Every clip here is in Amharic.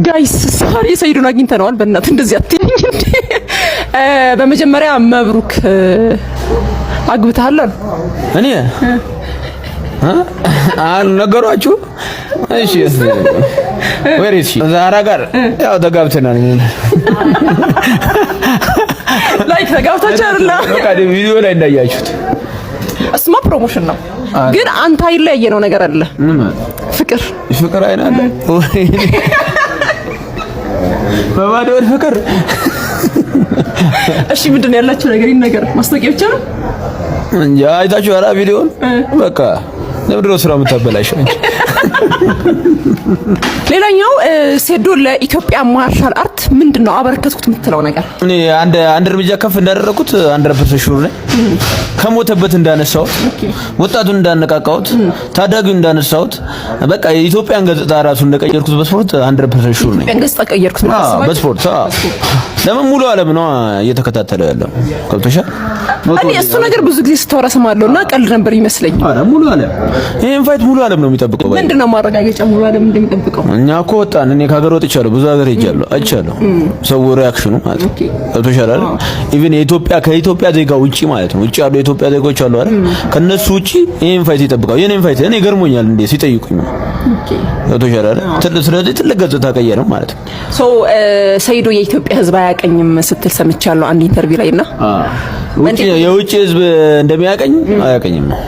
Guys፣ ዛሬ ሰይዱን አግኝተነዋል። በእናትህ እንደዚህ አትይኝ እንዴ! በመጀመሪያ መብሩክ፣ አግብተሃል አሉ። እኔ ነገሯችሁ? እሺ፣ where is she? ዛራ ጋር ያው ተጋብተናል። Like ተጋብታችሁ አይደለ? በቃ ቪዲዮ ላይ እንዳያችሁት። እሱማ promotion ነው። ግን አንተ አይን ላይ ያየነው ነገር አለ። ፍቅር። ፍቅር አይን አለ በባዶ ፍቅር። እሺ፣ ምንድን ነው ያላችሁ ነገር? ይነገር። ማስታወቂያ ብቻ ነው። እንጃ፣ አይታችሁ ኧረ ቪዲዮን በቃ ለምንድን ነው ስራው የምታበላሸው አንቺ? ሌላኛው ሴዶ ለኢትዮጵያ martial art ምንድን ነው አበረከትኩት የምትለው ነገር? እኔ አንድ አንድ እርምጃ ከፍ እንዳደረኩት 100% sure ነኝ። ከሞተበት እንዳነሳሁት፣ ወጣቱን እንዳነቃቃሁት፣ ታዳጊውን እንዳነሳሁት፣ በቃ የኢትዮጵያን ገጽታ ራሱ እንደቀየርኩት በስፖርት 100% sure ነኝ። ኢትዮጵያን ገጽታ ቀየርኩት? አዎ፣ በስፖርት። አዎ። ለምን ሙሉ ዓለም ነው እየተከታተለው ያለው። ገብቶሻል? እኔ እሱ ነገር ብዙ ጊዜ ስታወራ እሰማለሁ እና ቀልድ ነበር ይመስለኝ። ኧረ ሙሉ ዓለም ይሄን fight ሙሉ ዓለም ነው የሚጠብቀው። ባይ ምንድን ነው ማረጋገጫ ሙሉ ዓለም እንደሚጠብቀው? እኛ እኮ ወጣን። እኔ ከሀገር ወጥቻለሁ፣ ብዙ ሀገር ሄጃለሁ፣ አይቻለሁ። ሰው reaction ኑ ማለት ነው። ገብቶሻል አይደል? Even የኢትዮጵያ ከኢትዮጵያ ዜጋ ውጪ ማለት ነው። ውጪ ያሉ የኢትዮጵያ ዜጎች አሉ አይደል? ከነሱ ውጪ ይሄን fight ይጠብቃል። የኔን fight እኔ ገርሞኛል እንዴ ሲጠይቁኝ ነው። ገብቶሻል አይደል? ስለዚህ ትልቅ ገጽታ ቀየረም ማለት ነው። So ሰይዶ የኢትዮጵያ ሕዝብ አያቀኝም ስትል ሰምቻለሁ አንድ interview ላይ እና ውጪ የውጭ ህዝብ እንደሚያቀኝ አያቀኝም ነው።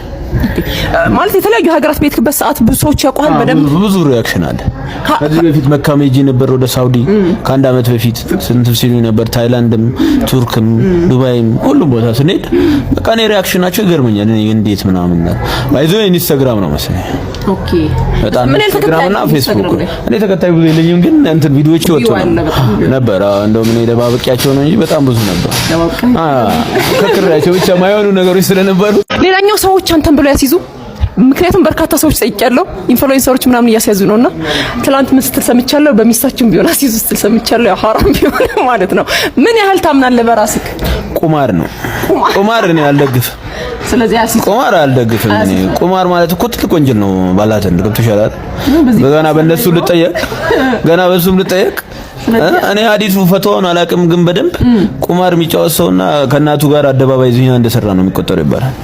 ማለት የተለያዩ ሀገራት በሄድክበት ሰዓት ብዙ ሰዎች ያውቁሃል በደንብ? ብዙ reaction አለ። ከዚህ በፊት መካም ሄጄ ነበር ወደ ሳውዲ ከአንድ አመት በፊት፣ ስንት ሲሉ ነበር። ታይላንድም፣ ቱርክም፣ ዱባይም ሁሉም ቦታ ስንሄድ በቃ እኔ reaction ናቸው ይገርመኛል። እኔ እንዴት ምናምን ባይዞ ኢንስታግራም ነው መሰለኝ። በጣም ምን ያህል ተከታይ ኢንስታግራም እና አለ ፌስቡክ። ኢንስታግራም ላይ? እኔ ተከታይ ብዙ የለኝም፣ ግን እንትን ቪዲዮዎች ይወጡ አለ በጣም። ነበር። አዎ፣ እንደውም እኔ ደባብቄያቸው ነው እንጂ በጣም ብዙ ነበር። ደባብቀህ? አዎ፣ ከክሬያቸው ብቻ ማይሆኑ ነገሮች ስለነበሩ። ሌላኛው ሰዎች አንተን ብለው ያስይዙ? ምክንያቱም በርካታ ሰዎች ጠይቄያለሁ። Influencer ኦች ምናምን እያስያዙ ነውና ትላንት ምን ስትል ሰምቻለሁ? በሚስታችን ቢሆን አስይዙ ስትል ሰምቻለሁ። ያው ሐራም ቢሆን ማለት ነው። ምን ያህል ታምናለህ በራስህ? ቁማር ነው። ቁማር እኔ አልደግፍም። ስለዚህ አስይዙ። ቁማር አልደግፍም። እኔ ቁማር ማለት እኮ ትልቅ ወንጀል ነው። ባላተን ገብቶሻል አይደል? ገና በእነሱ ልጠየቅ፣ ገና በሱም ልጠየቅ። እኔ ሀዲሱ ፈትዋውን አላውቅም፣ ግን በደንብ ቁማር የሚጫወት ሰውና ከእናቱ ጋር አደባባይ ዚና እንደሰራ ነው የሚቆጠረው ይባላል።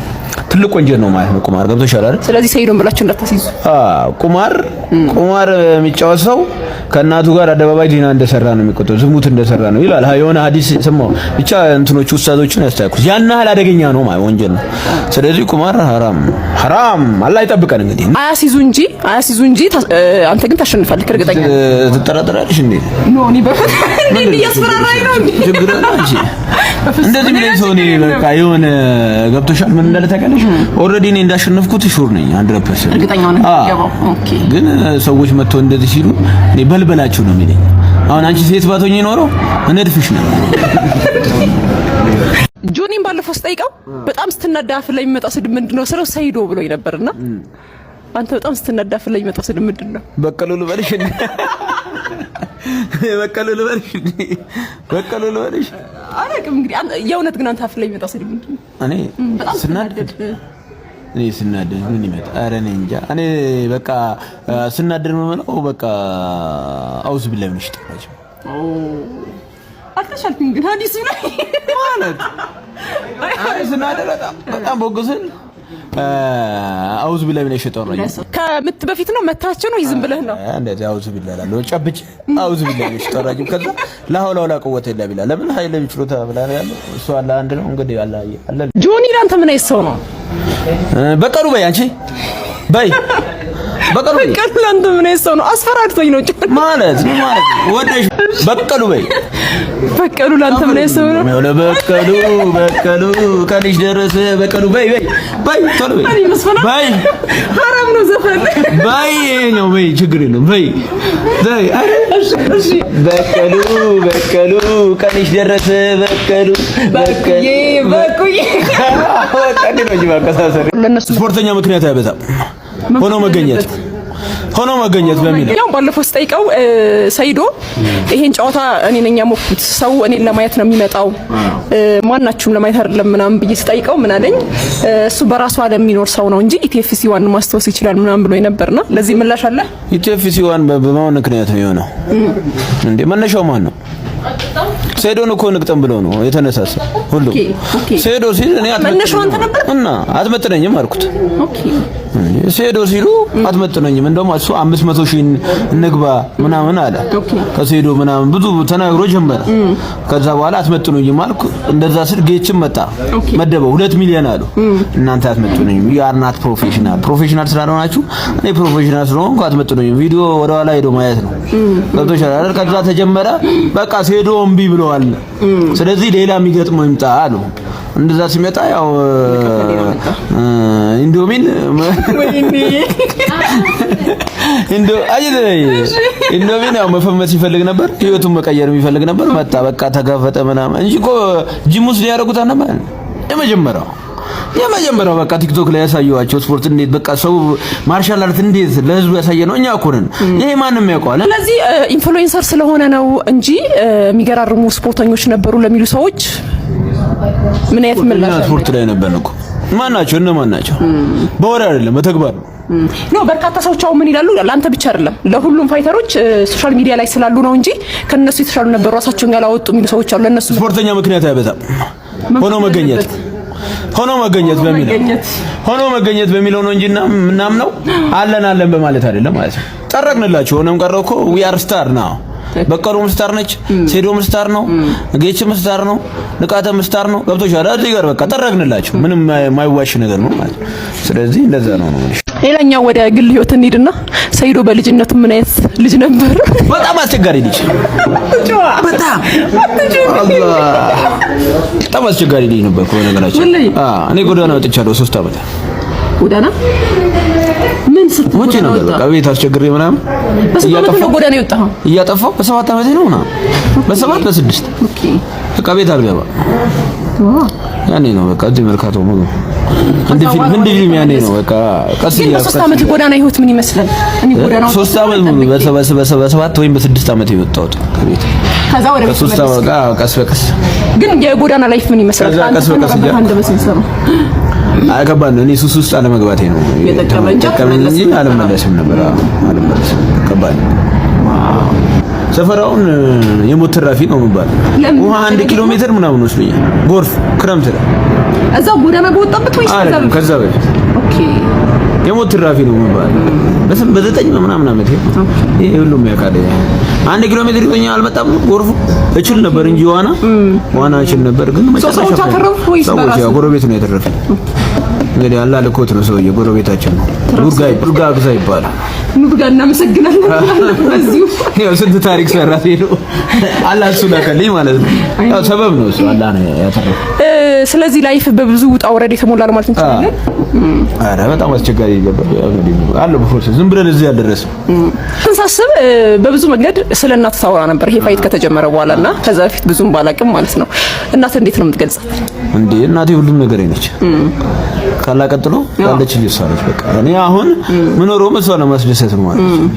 ትልቅ ወንጀል ነው ማለት ነው ቁማር። ገብቶሻል አይደል? ስለዚህ ሰይዶን ብላችሁ እንዳታስይዙ። አዎ፣ ቁማር የሚጫወት ሰው ከእናቱ ጋር አደባባይ ዚና እንደሰራ ነው የሚቆጠረው፣ ዝሙት እንደሰራ ነው ይላል። የሆነ ሀዲስ ሰማሁ። ብቻ እንትኖች ኡስታዞችን ያስተያየኩት ያን ያህል አደገኛ ነው ማለት ወንጀል ነው። ስለዚህ ቁማር ሐራም ሐራም፣ አላህ ይጠብቀን እንግዲህ። አያስይዙ እንጂ፣ አያስይዙ እንጂ አንተ ግን ታሸንፋለህ እርግጠኛ ነኝ። ትጠራጠራለሽ እንዴ? No፣ እኔ በፊት እንዴ እያስፈራራኝ ነው እንዴ? ችግር አለ እንጂ እንደዚህ የሚለኝ ሰው እኔ በቃ የሆነ ገብቶሻል፣ ምን እንዳለ ታውቂያለሽ? Already እኔ እንዳሸነፍኩት sure ነኝ 100%። እርግጠኛ ሆነህ አዎ። የምትገባው። Okay። ግን ሰዎች መጥተው እንደዚህ ሲሉ እኔ በልበላቸው ነው የሚለኝ። አሁን አንቺ ሴት ባትሆኚ ኖሮ እነድፍሽ ነበር። ጆኒን ባለፈው ስጠይቀው በጣም ስትናዳ አፍ ላይ የሚመጣው ስድብ ምንድን ነው ስለው ሰይዶ ብሎኝ ነበርና አንተ በጣም ስትናዳ አፍ ላይ የሚመጣው ስድብ ምንድን ነው? በቀሉ ልበልሽ እንዴ? በቀሉ ልበልሽ እንዴ? በቀሉ ልበልሽ? አላውቅም እንግዲህ የእውነት ግን አንተ አፍ ላይ የሚመጣው ስድብ ምንድን ነው? እኔ በጣም ስናደድ ስትናደድ። እኔ ስናደድ ምን ይመጣ? ኧረ እኔ እንጃ። እኔ በቃ ስናደድ ነው የምለው በቃ አውዝ ቢላሂ ምን ይሽጠራቸው። አልተሻልክም ግን ሀዲሱ ላይ። ማለት አይ ስናደድ በጣም በጣም ቦግስል አውዝ ቢላሂ ምን ይሽጠራኝ። ከምት በፊት ነው መታቸው ነው ዝም ብለህ ነው? እንደዚህ አውዝ ቢላሂ እላለሁ ጨብጬ አውዝ ቢላሂ ምን ይሽጠራኝ። ከዛ ላ ሐውለ ወላ ቁወተ ኢላ ቢላህ። ለምን ኃይል ችሎታ ብላ ያለው እሱ አለ አንድ ነው እንግዲህ አለ አለ። ጆኒ ለአንተ ምን አይነት ሰው ነው? በቀሉ በይ፣ አንቺ በይ በቀሉ በይ። በቀሉ ለአንተ ምን አይነት ሰው ነው? አስፈራርቶኝ ነው። ማለት ምን ማለት ነው? ወደሽ በቀሉ በይ። በቀሉ ለአንተ ምን አይነት ሰው ነው? የሆነ በቀሉ በቀሉ ቀንሽ ደረሰ በቀሉ በይ በይ በይ ቶሎ በይ። እኔ መስፈና በይ። ሐራም ነው ዘፈን። በይ ነው በይ፣ ችግር የለውም በይ በይ። ኧረ እሺ። በቀሉ በቀሉ ቀንሽ ደረሰ በቀሉ በቀሉ። በቁዬ በቁዬ። በቃ እንዴት ነው እንጂ ማቀሳሰር። ለነሱ ስፖርተኛ ምክንያት አይበዛም፣ ሆኖ መገኘት። ሆኖ መገኘት በሚለው። ያው ባለፈው ስጠይቀው ሰይዶ ይሄን ጨዋታ እኔ ነኝ ያሞቅኩት፣ ሰው እኔን ለማየት ነው የሚመጣው፣ ማናችሁም ለማየት አይደለም ምናምን ብዬ ስጠይቀው ምን አለኝ፣ እሱ በራሱ ዓለም የሚኖር ሰው ነው እንጂ ETFC 1 ማስታወስ ይችላል ምናምን ብሎ ነበርና ለዚህ ምላሽ አለ። ETFC 1 በማን ምክንያት ነው የሆነው እንዴ? መነሻው ማን ነው? ሴዶን እኮ ንቅጠም ብሎ ነው የተነሳሳ ሁሉ። ሴዶ ሲል እኔ መነሻው አንተ ነበር እና አትመጥነኝም አልኩት። ሴዶ ሲሉ አትመጥነኝም፣ እንደውም እሱ 500 ሺህ እንግባ ምናምን አለ። ከሴዶ ምናምን ብዙ ተናግሮ ጀመረ። ከዛ በኋላ አትመጥኑኝም አልኩ። እንደዛ ስል ጌችም መጣ መደበው 2 ሚሊዮን አሉ። እናንተ አትመጥኑኝም፣ you are not professional፣ professional ስላልሆናችሁ እኔ professional ስለሆንኩ አትመጥኑኝም። ቪዲዮ ወደ ኋላ ሄዶ ማየት ነው። ገብቶሻል አይደል? ከዛ ተጀመረ። በቃ ሴዶ እምቢ ብለዋል። ስለዚህ ሌላ የሚገጥመው ይምጣ አሉ። እንደዛ ሲመጣ ያው ኢንዶሚን እንዶ አይ ኢንዶሚን ያው መፈመስ ይፈልግ ነበር፣ ህይወቱን መቀየር የሚፈልግ ነበር። መጣ በቃ ተጋፈጠ ምናምን እንጂ እኮ ጂም ውስጥ ሊያደርጉት ነበር። የመጀመሪያው በቃ ቲክቶክ ላይ ያሳየዋቸው ስፖርት እንዴት በቃ ሰው martial art እንዴት ለህዝቡ ያሳየ ነው። እኛ እኮ ነን። ይሄ ማንም ያውቀዋል። ስለዚህ influencer ስለሆነ ነው እንጂ የሚገራርሙ ስፖርተኞች ነበሩ ለሚሉ ሰዎች ምን አይነት ምላሽ? ስፖርት ላይ ነበር እኮ። ማን ናቸው? እነማን ናቸው? በወሬ አይደለም በተግባር ነው። No፣ በርካታ ሰዎች አሁን ምን ይላሉ? ለአንተ ብቻ አይደለም ለሁሉም fighter ኦች social media ላይ ስላሉ ነው እንጂ ከነሱ የተሻሉ ነበሩ ራሳቸውን ያላወጡ የሚሉ ሰዎች አሉ። ለነሱ ስፖርተኛ ምክንያት አይበዛም። ሆኖ መገኘት በሚለው ነው እንጂ ምናምነው አለን አለን በማለት አይደለም ማለት ነው። ጠረግንላችሁ። ሆነም ቀረው እኮ we are star ነው። በቀሉም star ነች፣ ሴዶም star ነው፣ ጌችም star ነው፣ ንቃተም star ነው። ገብቶሻል? እዚህ ጋር በቃ ጠረግንላችሁ። ምንም የማይዋሽ ነገር ነው ማለት ነው። ስለዚህ እንደዛ ነው ነው። ሌላኛው ወደ ግል ህይወት እንሂድና ሰይዶ በልጅነቱ ምን አይነት ልጅ ነበር? በጣም አስቸጋሪ ልጅ፣ በጣም በጣም አስቸጋሪ ልጅ ነበር እኮ በነገራችን። እኔ ጎዳና ወጥቻለሁ 3 ዓመት። ጎዳና ምን ስትል? ውጪ ነበር በቃ ቤት አስቸግሬ ምናምን። በስንት ዓመት ነው ጎዳና የወጣኸው? እያጠፋሁ በ7 ዓመቴ ነው ምናምን፣ በ7 በ6 በቃ ቤት አልገባ ያኔ ነው በቃ እዚህ መርካቶ ምግብ ህንድ ፊልም ያኔ ነው በቃ ቀስ ግን በ3 ዓመት የጎዳና ህይወት ምን ይመስላል? እኔ ጎዳና 3 ዓመት ሙሉ በሰባት ወይም በ6 ዓመት የወጣሁት ከቤት። ከዛ ወደ ቤት ከሶስት ዓመት ቀስ በቀስ። ግን የጎዳና life ምን ይመስላል? ከዛ ቀስ በቀስ አይ ከባድ ነው። እኔ ሱስ ውስጥ አለመግባቴ ነው የጠቀመኝ እንጂ አልመለስም ነበር። አልመለስም። ከባድ ነው። ሰፈራውን የሞት ትራፊ ነው የሚባለው። ውሃ 1 ኪሎ ሜትር ምናምን ወስዶኛል። ጎርፍ ክረምት ላይ። እዛው ጎዳና በወጣበት ወይስ ከዛ በፊት? Okay። የሞት ትራፊ ነው የሚባለው። በ9 ምናምን ዓመት ይሄ ሁሉም ያውቃል። 1 ኪሎ ሜትር ይዞኛል። አልመጣም ጎርፉ። እችል ነበር እንጂ ዋና ዋና እችል ነበር፣ ግን መጨረሻ ሰዎች አተረፉ ወይስ በራስህ? ሰዎች ጎረቤት ነው የተረፈኝ። እንግዲህ አላህ ልኮት ነው፣ ሰውዬ ጎረቤታችን ነው። ኑርጋ ኑርጋ ግዛ ይባላል። ኑርጋ እናመሰግናለን። በዚሁ ያው ስንት ታሪክ ሰራ ሄዶ አላህ እሱ ላከልኝ ማለት ነው። ያው ሰበብ ነው እሱ፣ አላህ ነው ያተረፈው። ስለዚህ life በብዙ ውጣ ውረድ የተሞላ ነው ማለት እንችላለን። አረ በጣም አስቸጋሪ ነበር። ያው እንግዲህ አለ process፣ ዝም ብለን እዚህ አልደረስም። ሳስብ በብዙ መንገድ ስለ እናት ታወራ ነበር ይሄ fight ከተጀመረ በኋላ እና ከዛ በፊት ብዙም ባላቅም ማለት ነው። እናት እንዴት ነው የምትገልጻት? እንዴ እናቴ ሁሉም ነገር ነች። ካላ ቀጥሎ ያለች እሷ ነች። በቃ እኔ አሁን ምኖረውም እሷን ለማስደሰት ነው ማለት ነው።